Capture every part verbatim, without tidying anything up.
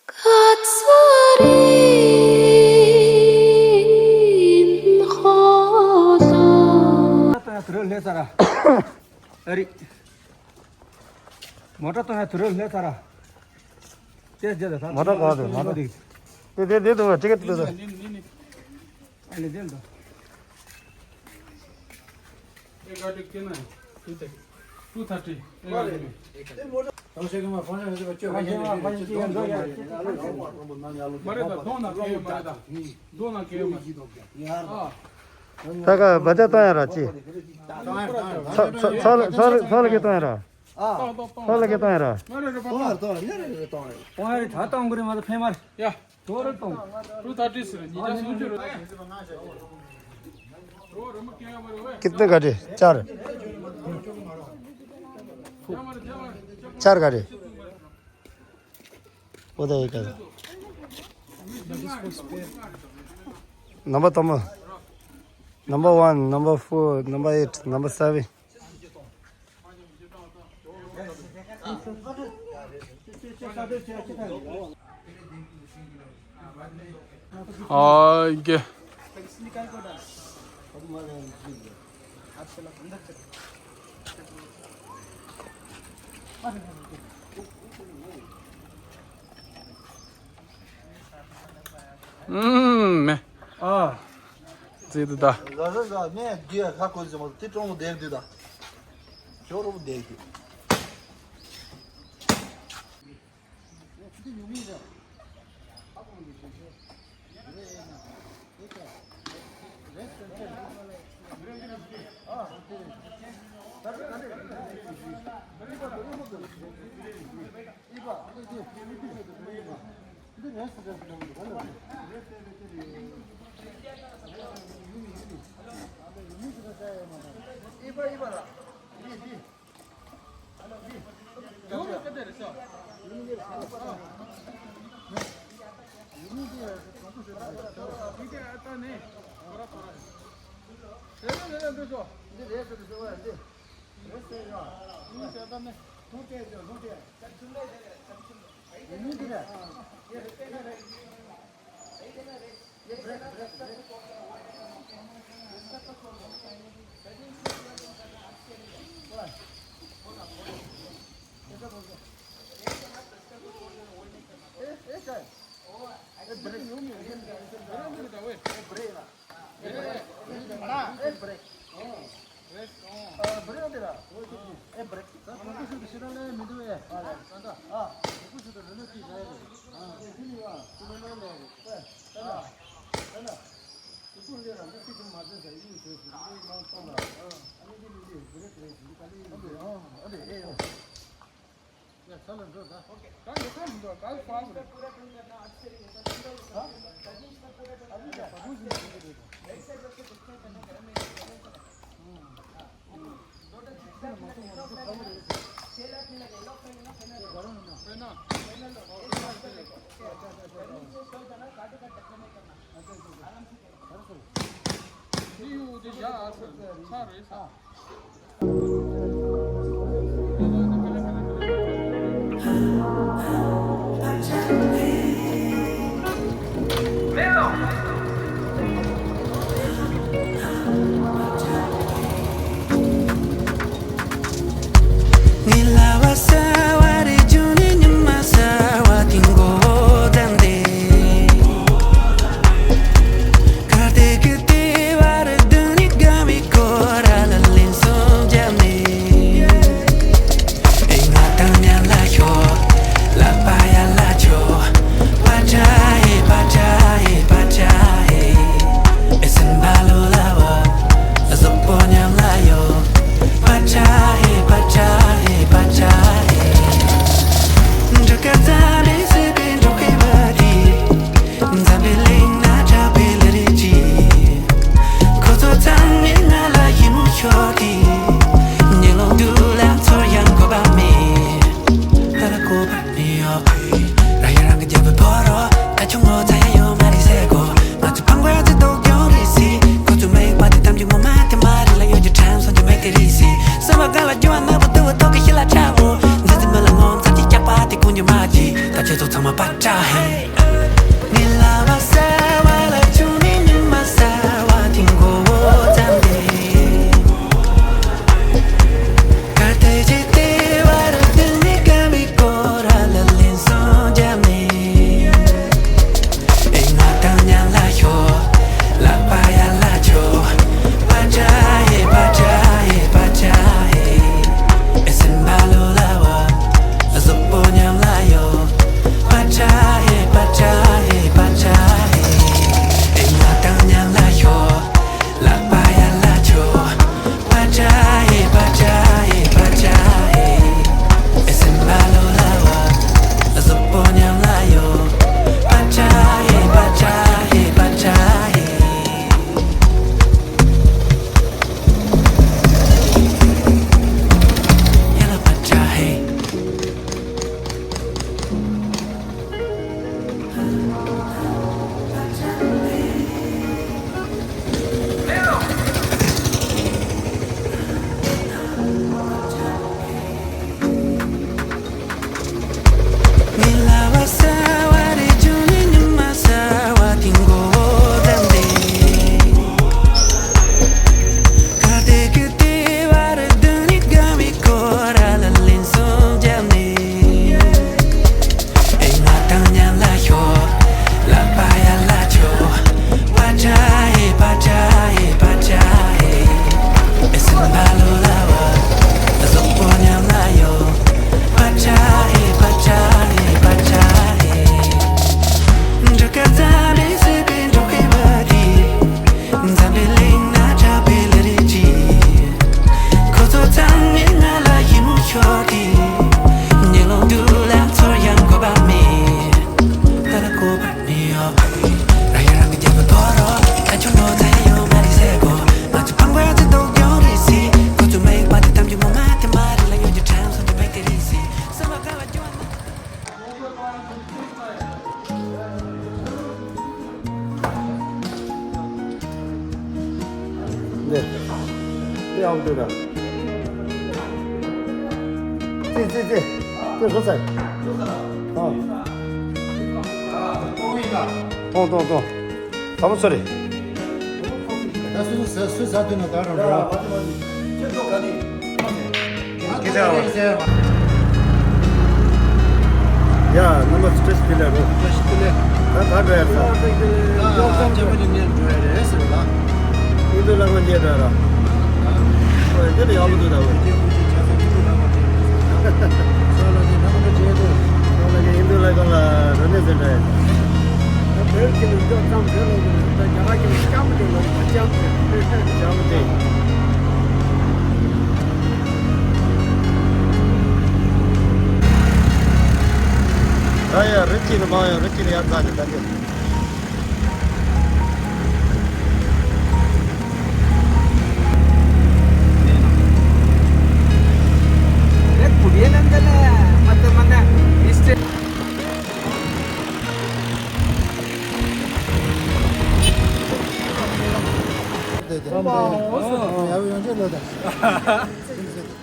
ཁ་ཚ་རིང་ཧོ་ལ། ད་ཡ་དུ་རུ་ལྷས་ཚར་ར། ཨ་རི། མོ་ཊ་ད་ཡ་དུ་རུ་ལྷས་ཚར་ར། དེ་རྗེས་ལ་ད་མོ་ཊ་ག་རེ་མོ་ཊ། དེ་དེ་དེ་དུ་བ་ཊི་ཀེ་ཊི་དུ་དུ། ཨ་ནི་དེ་འདུག་ཨེ་ག་ཏི་ཀེ་ན། ཏུ་ཐར་ཊི། ཏུ་ཐར་ཊི། ཨེ་ག་ཏི་ཀེ། མ་རེད་ད། གདོང་ན་ཁེལ་ཡོད་མ་རེད་ད། གདོང་ན་ཁེལ་ཡོད་མ་རེད། ཨ། ད་ག་བ་ཇ་བཏང་ཡ་ར་ཅི། ཚ་ཚ་ཚ་ཚ་ཚ་ལ་གི་བཏང་ཡ་ར། ཨ། ཚ་ལ་གི་བཏང་ཡ་ར། གཏོང་རེ་གཏོང་རེ་གཏོང་རེ་གཏོང་རེ། གཏོང་ཡ་རེད། ད་གཏོང་གི་རེད་མ་གཏོགས་ཕན་མ་རེད། ཡ། ཏུ་ཐར་ཊི་ཟེར་ཉིས་བརྒྱ་སུམ་ཅུ་རེད། कितने काटे? चार। चार काटे। वो तो एक है। नंबर तम। Number one, number four, number eight, number seven. ཨ་ཀེ། ཨུམ་མེ། ཨ། ཙི་དུ་ད། ཟ་ཟ་ཟ་མེ་རྒྱུ་ཡ་ཁ་ཁོ་ཟི་མ་དེ་ཀྲོང་བོ་དེར་དུ་ད། ཁྱོ་རོ་བོ་དེར་དུ། འདི། འདི་ཨང་འདི་ད། ཙི་ཙི་ཙི། ཙི་ཧོ་ཙི། ཨ། ཏོང་ཏོང་ཏོང་། ད་མོ་ཚོ་རེད། ད་སུ་སུ་སུ་ཟ་དུས་ན་ད་རང་རང་། ཡ། རྣམ་པ་བཀྲ་ཤིས་བདེ་ལེགས་རོ། བཀྲ་ཤིས་བདེ་ལེགས། ད་ག་འགྲོ་ཡ་ས། ད་ཇར་མ་ནི་ནས་འགྲོ་ཡ་རེད་ཟེར་ལ། ཨིན་རྡུ་ལ་མ་འཇལ་འགྲོ་ཡ་ར། ཨོ་འདི་ལ་ཡག་པོ་འདུག་ད་འོ། ཨིན་རྡུ་ལ་གང་ལ་རོ་ནས་ཟེར་འགྲོ་ཡ། བོད་ཀྱི་ནི་འདོད་ཙམ་བོད་ལ་ཡོད་ན་རྒྱ་གར་གྱི་ནི་སྐྱམ་དེ་ལ་སྐྱམ་དེ། སྐྱམ་དེ། ད་ཡ་རི་སྐྱེས་ནི་མང་ཡང་རི་སྐྱེས་ནི་ཡར་འཛེགས་ནས་ད་འདི།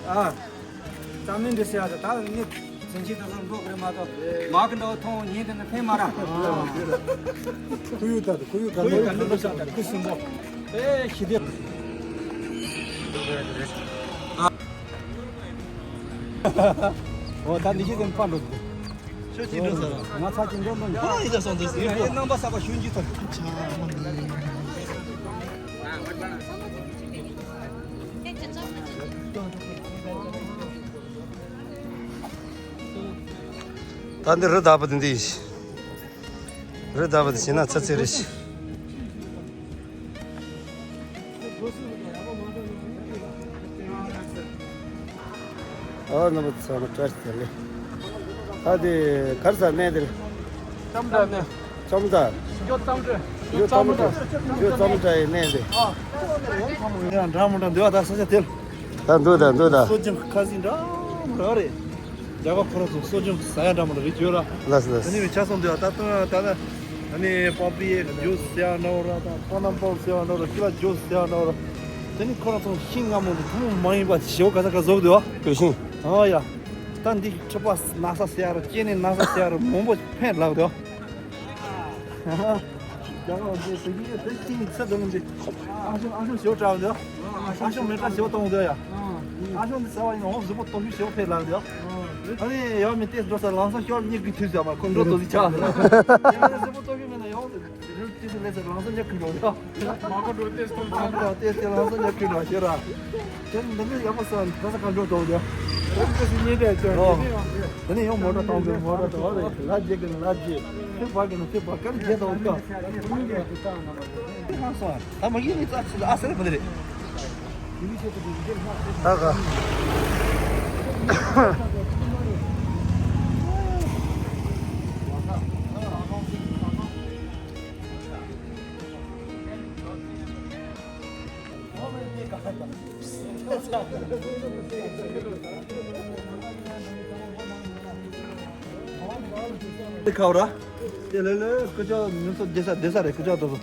ཨ། རྩ་མེད་འདི་ཟེར་ཡ་ད་ད་ནི་ཚན་ཆེ་དུ་སོང་འགྲོ་གི་རེད་མ་གཏོགས་མ་གི་འདྲ་བོ་མཐོང་ཉིན་དེ་ནི་ཕན་མ་ར། ཁོར་ཡུག་ད་དུ་ཁོར་ཡུག་ག་ཁོར་ཡུག་ག་འདི་འདྲ་ཟེར་ད་ཁུ་སིམ་པོ། ཨེ་ཞི་བདེ། འོ་ད་འདི་ཤི་ཟིན་ཕ་འགྲོ་གི། ཁྱོད་ཅི་འགྲོ་ཟེར་ར། ང་ཚ་ཅི་འགྲོ་འགྲོ། ཨ་ཡི་ད་སོང་དུ་ཟིན་པོ། རྣམ་པ་གསར་པ་ཞུན་གྱི་ཐོག་ད་འདི་རི་དྭགས་པོ་དེ་འདི་ཡིན། རི་དྭགས་པོ་དེ་བྱས་ན་ཚ་ཚིག་རེད་ཤི། ཨ་ནི་བུ་ཚང་མ་བཀྲ་ཤིས་བདེ་ལེགས། ཨ་དེ་གར་ས་གནས་དེ་ལ། ལྕམ་དྲ་ནས། ལྕམ་དྲ། ཇོ་ལྕམ་དྲ། ཇོ་ལྕམ་དྲ། ཇོ་ལྕམ་དྲ་ཡི་གནས་དེ། ཡང་འདྲ་མི་འདྲ་འདུག་ད་ས་ཆ་དེ་ལ། ད་འདུག་ད་འདུག་ད། སོ་ཇོ་ཁ་སིང་འདྲ་མི་འདྲ་རེད། རྒྱ་གར་ཁོ་རང་ཚོ་གསོ་སྦྱོང་ཟ་ཡ་འདྲ་མོ་རེ་རེ་བརྗོད་ར། ལགས་སོ་ལགས་སོ། ད་ནི་མི་ཆ་སོང་དུས་ད་ལྟ་ད་ནི་ད་ནི་པ་པི་ཡའི་ཇུས་ཟེར་ཡ་འདྲ་བོ་ར། ད་པ་ནམ་པོ་ཟེར་ཡ་འདྲ་བོ་ར། ཁི་ལ་ཇུས་ཟེར་ཡ་འདྲ་བོ་ར། ད་ནི་ཁོ་རང་ཚོ་ཤིང་སྔ་མོ་འདི་ཐུན་མོང་མ་ཡིན་པ་ཞེ་བོ་ག་ས་ག་བཟོ་གི་འདུག་ཨ། ཀུ་ཤིང་། ཨ་ཡ། ད་འདི་མཁྲིས་པ་ན་ཚ་ཟེར་ཡ་ར་སྐྱེ་ནས་ན་ཚ་ཟེར་ཡ་ར་མང་པོ་ཕན་ལགས་འདུག་ཨ། རྒྱ་གར་འདི་དེ་གི་དེ་ཅི་ཚེ་དང་འདི། ཨ་ཞང་ཨ་ཞང་ཞོ་བྲག་འདི། ཨ་ཞང་མེ་ཏྲ་ཞོ་གཏོང་འདི་ཡ། ཨ་ཞང་འདི་ཟ་བ་ཡིན་ན་འོ་གཟུགས་པོ་སྟོབས་ཤུགས་ཞོ་འཕེལ་ལ་འདི། ཨ་ནི་ཡང་མི་ཏེ་འགྲོ་ས་ལང་ཚོ་ཤོར་གཉིས་ཀྱི་དུས་ཟ་མ་ཁོ་འགྲོ་དོ་ཟི་ཆག་འདི། ཡང་གཟུགས་པོ་སྟོབས་ཤུགས་མེད་ན་ཡང་རུ་ཏི་སི་ལེ་ས་ལང་ཚོ་ཉག་གི་འགྲོ་འདི། མ་གོ་འགྲོ་ཏེ་སྟོབས་ཆག་འདི། ཏེ་ཏེ་ལང་ཚོ་ཉག་གི་འགྲོ་ཤེ་ར། དེ་འདི་ནི་ཡག་པོ་ས་ད་ས་ག་འགྲོ་དོ་འདི། དེ་ནི་ཡང་མོ་ཏྲ་བཏང་འདི་མོ་ཏྲ་བཏང་བ་རེད། ལ་རྗེ་གི་ལ་རྗེ། ཐེ་བ་གི་ནི་ཐེ་བ་ག་རེ་རྗེ་དང་ཀ། ཧང་སོང་། ད་མ་གི་ནི་ཙག་ཙིག་ཨ་སེ་རེ་མ་དེ་རེད། ད་ག་དེ་ཁ་བ་ར། དེ་ལེ་ལེ་སྐུ་ཅག་མི་ཚོ་བསྡད་ས་བསྡད་ས་རེད། སྐུ་ཅག་དེ་ཚོ་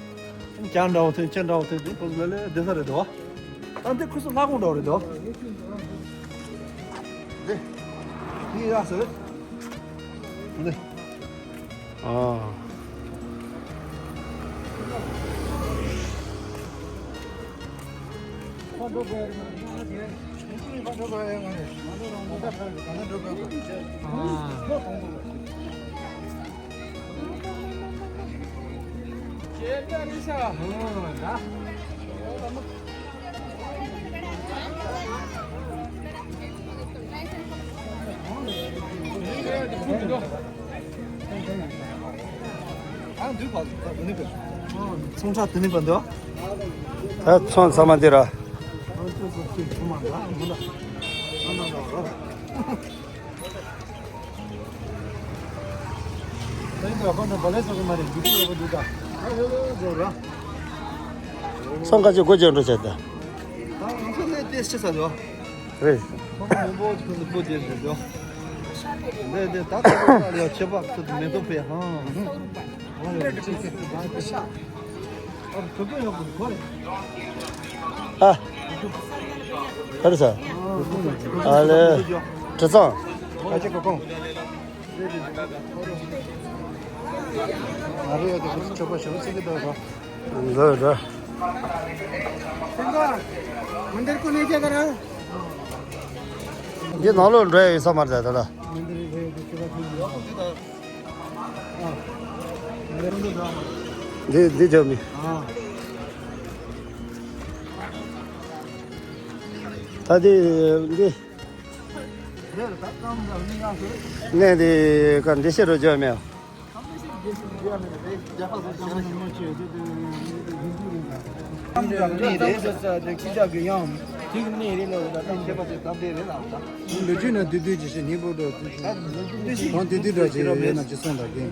ཅང་འདྲ་བོ་ཐོན་ཅང་འདྲ་བོ་ཐོན་དེ་ཁོ་ཚོ་ལེ་ལེ་བསྡད་ས་རེད་དོ། ད་འདི་ཁུ་སུ་ལྷ་ཁུང་འདྲ་བོ་རེད་དོ། དེ་དེ་ཡ་ཟེར། དེ། ཨ། ཚོང་ཁྲ་དེ་ནི་བ་འདུག་ད་ཚོང་ཚང་མ་འདི་ར། ཚོང་ཁ་ཅིག་སྒོ་རྒྱག་འགྲོ་བྱས་ད། རེད། ཨ། ག་རེ་ཟ། ཨ་ལེ། དྲི་བཟང་། འདི་ནང་ལོགས་འགྲོ་ཡ་ཡོད་ས་མ་རེད་ད་ལ། འདི་འདི་རྒྱབ་ནས། ད་འདི་འདི། གནས་འདི་ག་འདི་ཤེས་རོ་བརྗོད་མེད། ལོ་རྒྱུས་ནང་བསྡུས་བསྡུས་ཀྱི་ཞིག་ཉིན་པོ་འགྲོ་དུས་ཀྱི་ཞིག་ནི་གང་དུས་དུས་འདྲ་ཞིག་ཡོད་ན་ཅི་སོང་ད་གིན།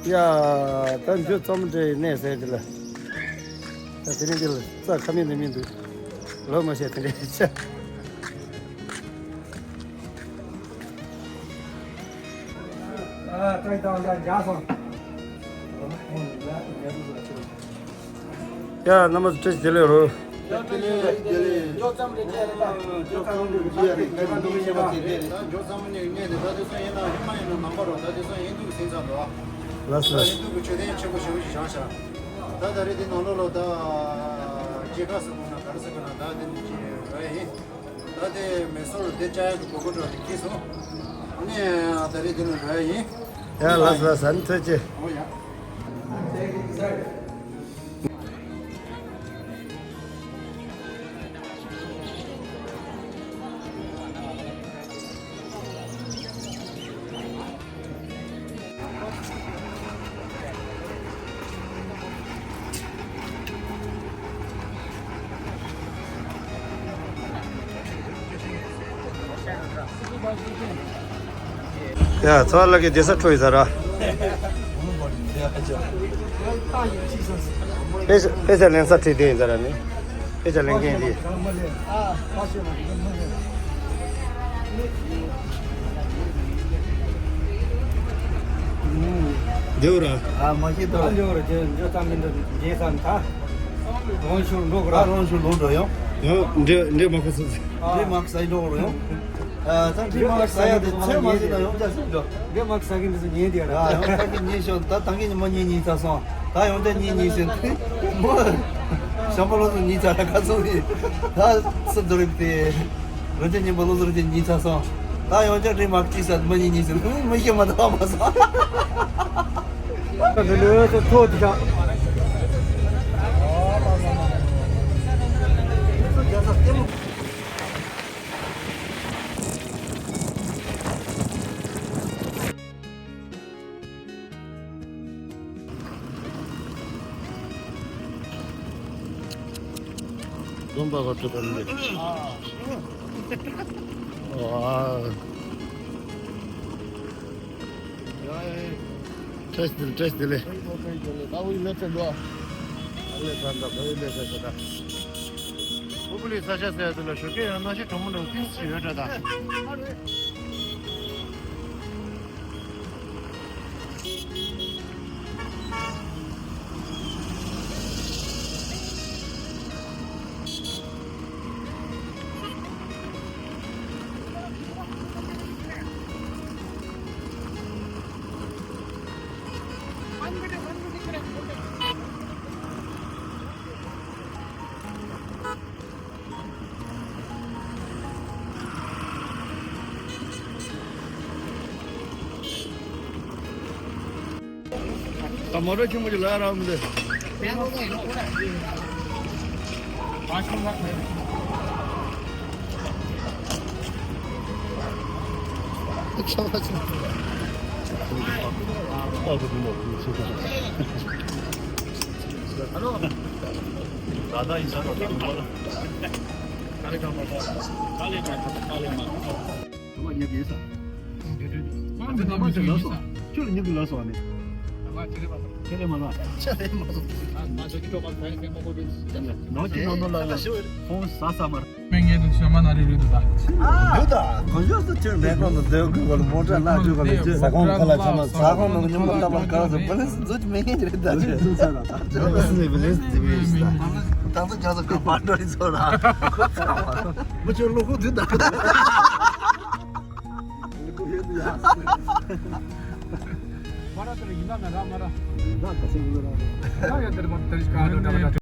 ཡ། ད་འཇུ་རྩོམ་འབྲི་གནས་ཟེར་གི་ལ། ད་དེ་ནི་འདི་ལ་རྩ་ཁ་མིན་ནི་མི་འདུག་ལོ་མ་ཤེས་དེ་འདྲའི་ཆ། ཡ། རྣམ་པ་ཚོ་བཀྲ་ཤིས་བདེ་ལེགས་རོ། ལགས་སོ། ད་ད་རེས་དེ་ནང་ལོགས་ལ་ད་རྒྱལ་ཁབ་ཟེར་དགོས་ན་ག་རེ་ཟེར་དགོས་ན་ད་དེ་ནི་ཅི་རེད་ཡིན། ད་དེ་མེ་སོར་དེ་བཅའ་ཡག་གི་གོ་སྐབས་འདྲ་དེ་ཁེལ་སོང་། ཨ་ནི་ད་རེས་དེ་ནི་འགྲོ་ཡ་ཡིན། ཡ། ལགས་སོ་ལགས་སོ། ཨ་ནི་ཐུགས་རྗེ་ཆེ། ཨོ་ཡ། ཡ། ཚ་བ་ལ་གི་བསྡད་ས་འཕྲོ་ཡི་ཟ་ར། དཔེ་ཆ་དཔེ་ཆ་ལེན་ས་ཁྲིད་དེ་ཡིན་ཟ་ར་ནི། དཔེ་ཆ་ལེན་མཁན་དེ། འདེའུ་ར། ཨ་མ་ཤི་དོ། ཨ་འདེའུ་ར་ཇེ་ཇེ་ཙམ་མིན་འདུག་ཇེ་ཙམ་ད། རོང་ཤུར་འགྲོ་གི་ར། ཨ་རོང་ཤུར་ལོག་འགྲོ་ཡོང་། ཡང་འདྲེ་འདྲེ་མ་ཁ་སུ། འདྲེ་མ་ཁ་སའི་འགྲོ་གི་ར་ཡོང་། ཨ་ཙང་འདྲེ་མ་ཁ་ས་ཡ་དེ་ཚོད་མ་ཟིན་ན་ཡོང་ཅག་སུ་འགྲོ། འདྲེ་མ་ཁ་ས་གི་འདི་སུ་ཉན་དེ་ར། ཨ་ཡོང་ད་གི་ཉན་ཤོག་ད་ད་གི་ཉི་མ་ཉན་ཉན་ཚ་སོང་། ད་ཡོང་ད་ཉན་ཉན་ཟིན་མོ། ཤམ་པ་ལོ་སུ་ཉན་ཚ་ར་ཁ་སོང་ཡི། ད་སུ་འདུག་རིག་དེ། རོ་ཅན་ཉིན་པ་ལོ་ཟུར་ཅན་ཉིན་ཚ་སོང་། ད་ཡང་ཅག་རི་མ་ཀི་ས་མ་ཉིན་ཉིན་ཟེར་མི་ཤེས་མ་ཐག་མ་སོང་། ད་འདི་ལོས་སུ་ཐོག་ཏུ་ཤག་རྩོམ་པ་ག་ཚོད་པ་ནི། ཨ། ཏྲེས་དེ་ལེ་ཏྲེས་དེ་ལེ། ད་འུ་ལེ་ཚན་འགྲོ། ཨ་ལེ་ཚན་འགྲོ་འུ་ལེ་ཚན་ཚན་ད། འུ་ལེ་ས་ཆ་ཟེར་དེ་ལ་ཞོགས་ཀས་ཡང་གནམ་གཤིས་གྲང་མོ་འདྲ་ཏིས་ཡོད་འདྲ་ད། ད་མོ་ཊ་ཆེན་མོ་ཅིག་ལ་རག་མི་འདུག་མེད་ངེས་དུ་ཤ་མ་ན་རི་རི་དུ་ད། འདི་ད་གོ་ཤོག་སུ་ཁྱོད་མེད་ཁོང་དུ་སྡོད་དགོས་གོ་ལ་མོ་ཊ་ལ་བཅུག་གོ་ལ་ཅི། ས་ཁོང་ཁ་ལ་ཆ་མ་ས་ཁོང་ནང་ཉོ་མ་ལྟ་བར་ག་ལ་ཟེར་བ་ལེ་སི་འཛུགས་མེད་ངེས་རེད་ད་ཅི། བ་ལེ་སི་འཛུགས་ས་ལ་ད་ཅི། བ་ལེ་སི་འཛུགས་ས་ལ་ད་ཅི། ད་ཚོ་རྒྱ་ཚོ་ག་པར་འགྲོ་ཡི་ཚོ་ལ་ཁོ་ཚ་བ། མོ་ཆོས་ལོ་ཁོ་དུས་ད། མ་ར་དེར་ཡིན་ན་ན་ར་མ་ར། ཡིན་ན་ག་ཚོད་ཡིན་ན་ར། ཡ་ཡ་དེར་མ་དེར་ཤི་ག་ར་འགྲོ་ད།